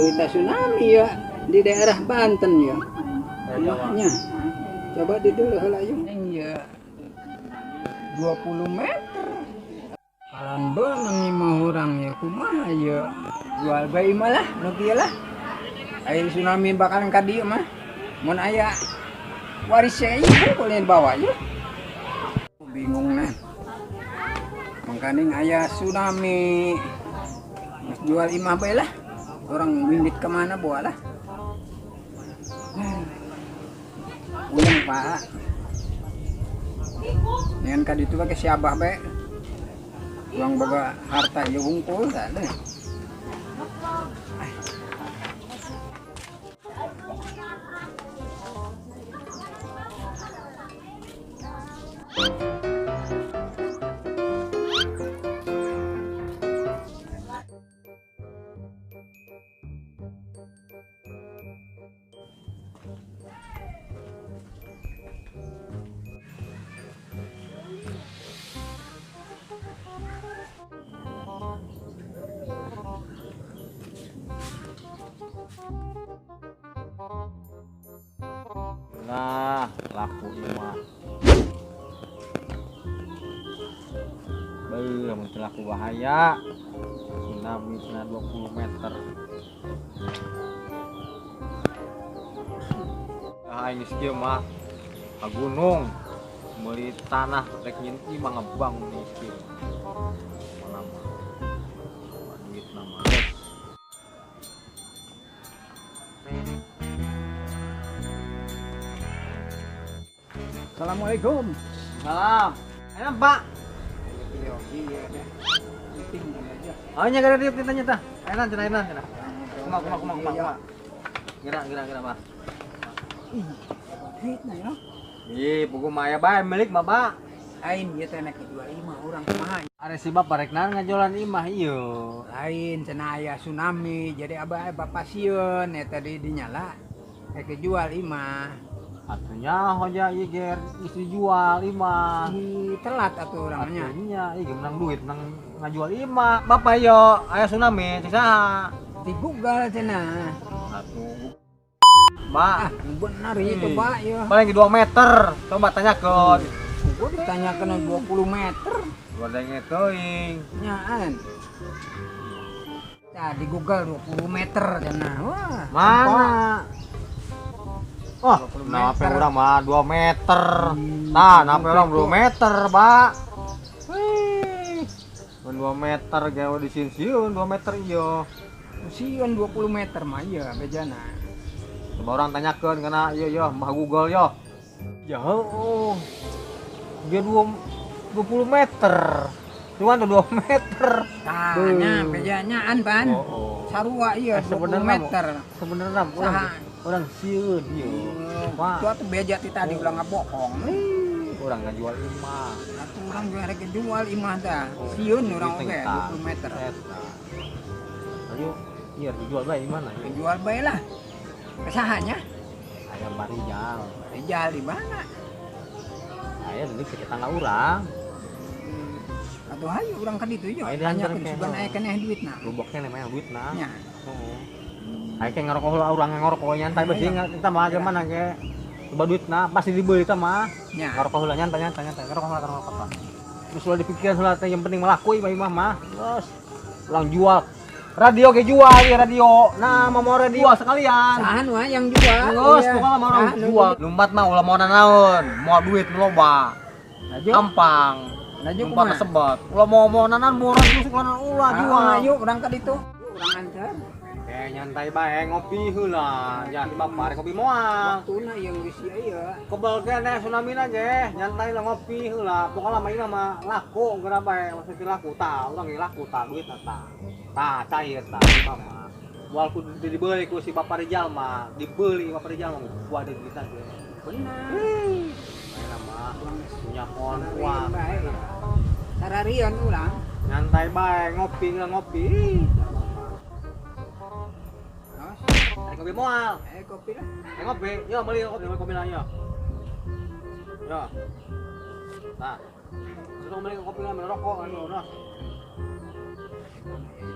Berita tsunami ya di daerah Banten ya. Rumahnya. Coba di dulu heula yuk. Ya 20 meter. Kalan beunang imah urang ya kumaha ya. Jual bae imah lah nu kieu lah. Aya tsunami bakalan ka dieu mah. Mun aya waris ieu boleh bawa ya. Bingung nah. Mangkaning aya tsunami. Jual imah bae lah. Orang windit kemana bawa lah. Ulang pak. Dengan kadi itu pakai si abah bae. Uang baga harta ya hungkul tak ada. Nah, laku imah. Beuh, mun teu laku bahaya. Tsunami cenah 20 meter. Ah, aing geus kieu mah. Ka gunung meuli tanah rek nyin imah ngebangun geus kieu. Mana mah. Duit nama. Assalamualaikum. Salam. Enak, Pak. Oh, nya gara dieu tanya tah. Enak cenah enak cenah. Kumaha kumaha kumaha kumaha. Gerak gerak gerak, Pak. Duit na ya. Ih, pugu mah aya bae milik Bapak. Lain ieu teh nek jual imah urang kumaha. Are si Bapak rek naon ngajualan imah ieu. Lain cenah aya tsunami, jadi abah bapak sieun eta di dinyala. Rek jual imah. Atunya hoja ieu ger geus dijual imah. Ih, telat atuh urangnya. Atunya ieu menang duit menang ngajual imah. Bapak yo aya tsunami cek saha? Di Google cenah. Atuh. Pak, benar itu Pak ya. Paling 2 meter. Coba tanyakeun. Gua ditanyakeun 20 meter. Gua denge teuing. Nyaan. Nah, di Google 20 meter cenah. Wah, mana? Oh, nah apa urang mah 2 meter. Nah, napa urang 2 meter, Pak. Wih. 2 meter gawe di sieun 2 meter ieu. Sieun 20 meter mah ieu bejana. Coba orang tanyakeun kana ieu yo, mah Google yo. Ya heuh. Dia 20 meter. Cuman 2 meter. Tah, nya bejanyaan, Pan. Oh, oh. Sarua ieu 20 meter. Sebenarnya orang sieun ieu. Pak. Itu atuh beja ti tadi ulah ngabohong. Urang ngajual imah. Atuh urang juga rek jual imah tah. Sieun urang oge 20 meter. Eta. Ayo, ieu dijual bae imah na. Dijual bae lah. Kesahanya? Aya Barijal. Barijal di mana? Aya di tetangga urang. Atuh hayu urang ka ditu yo. Tanyakeun sugan aya keneh duitna. Lubok keneh mah duitna. Nya. Heeh. Aya ke ngarokok heula urang ngarokok nyantai beusi eta mah zaman ge. Coba duitna pasti dibeli eta mah. Ngarokok heula nyantai nyantai nyantai ngarokok heula ngarokok apa. Terus ulah dipikiran heula teh yang penting mah laku imah mah. Terus urang jual. Radio ge jual ya radio. Nah, mau radio sekalian. Sahan wah yang jual. Geus, pokoknya mah orang jual. Lumpat mah ulah mau naon, mau duit loba. Gampang. Lumpat sebat. Ulah mau nanan murah geus ulah jual. Ayo urang ka ditu. Urang antar. Nyantai bae ngopi heula. Ya si bapak rek ngopi moal. Waktuna ieu geus ieu. Kebel keneh tsunami na ge, nyantai lah ngopi heula. Pokona mah imah mah laku geura bae, maksud laku tah, urang ge laku tah duitna tah. Tah cair tah imah mah. Moal ku dibeli ku si Bapak Rijal mah, dibeli Bapak Rijal mah gua ada duitna ge. Bener. Maena mah punya kon uang. Sararian urang. Nyantai bae ngopi heula ngopi. Kopi moal. Kopi lah. Ngopi, yo beli kopi, kopi lah yo. Yo. Nah. Sudah beli kopi lah, rokok anu nah.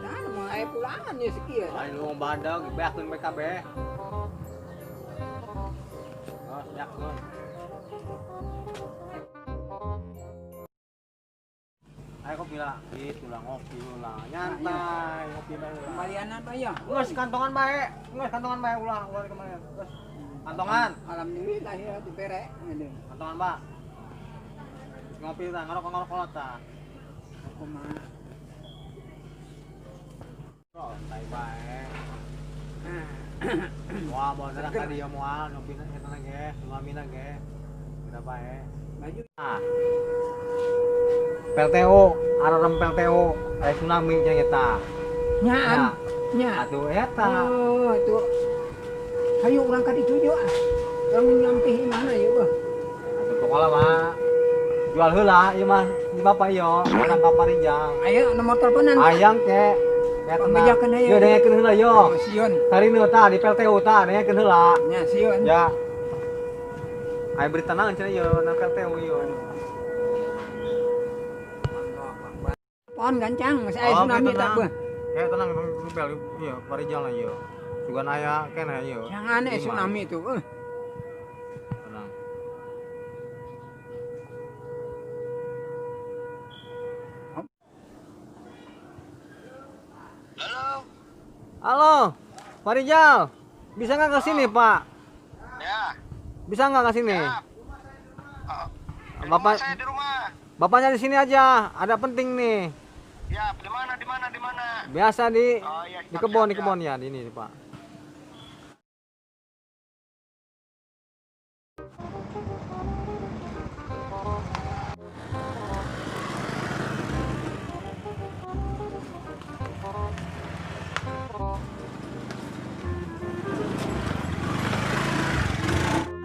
Tah mau Aya pulangan ya sekian. Lain lu badag, beakeun BKB. Oh, beakeun. Ayo kopi lah, gitu lah ngopi lah, nyantai ngopi bae. Kembalian apa ya? Geus kantongan bae, geus kantongan bae ulah ulah kemarin. Geus kantongan. Alhamdulillah ya dibere. Kantongan, Pak. Ngopi lah, ngerokok-ngerokok tah. Kumaha? Santai bae. Wah, bawa ka dieu moal ngopi eta na ge, lumamina ge. Kita bae. Maju. Ah. PLTU, ararem PLTU, aya tsunami jeung eta. Nyaan. Nya. Atuh eta. Oh, atuh. Hayu urang ka ditu ah. Urang nyampih imahna ieu beuh. Atuh pokona mah jual heula ieu mah di bapak ieu, urang ka Parijang. Aya nomor teleponan. Hayang ke. Ya tenang. Yo dengekeun heula yo. Sieun. Sarinu tah di PLTU tah dengekeun heula. Nya sieun. Ya. Aya berita naon cenah ieu na PLTU ieu. Pohon gancang, masih aya tsunami tak beuh. Ya tenang, bel ieu Parijang lah ieu. Sugan aya keneh ieu. Yang aneh tsunami itu. Tenang. Halo. Halo, Pak Rijal. Bisa nggak ke sini, Pak? Ya. Bisa nggak ke sini? Ya. Bapak saya di rumah. Bapaknya di sini aja, ada penting nih. Ya, di mana, di mana, di mana? Biasa di oh, ya, di kebun, siap, di kebun ya, di ini, Pak.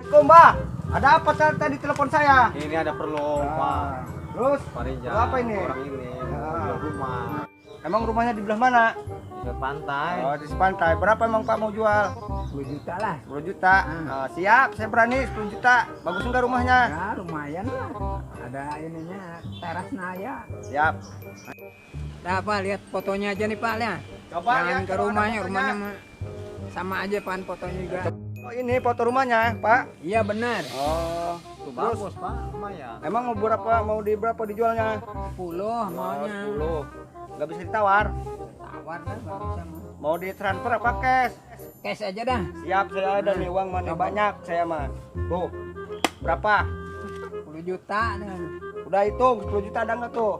Assalamualaikum, Mbak. Ada apa tadi telepon saya? Ini ada perlu, Pak. Terus, Pak Rijal, apa ini? Orang ini, jual rumah. Emang rumahnya di belah mana? Di pantai. Oh, di pantai. Berapa emang Pak mau jual? 10 juta lah. 10 juta. Nah, siap, saya berani 10 juta. Bagus enggak rumahnya? Ya, lumayan lah. Ada ininya, terasnya ya. Siap. Nah, Pak, lihat fotonya aja nih, Pak, ya. Coba jangan ya, ke rumahnya, rumahnya sama aja Pak fotonya juga. Oh, ini foto rumahnya, Pak? Iya, benar. Oh, tuh bagus, Pak, lumayan. Emang mau berapa, mau di berapa dijualnya? 10 maunya. 10. Nggak bisa ditawar? Tawar kan nggak bisa. Mau ditransfer apa cash? Cash aja dah. Siap, saya ada nih uang mana banyak saya mah. Tuh. Berapa? 10 juta nih. Udah hitung 10 juta ada nggak tuh?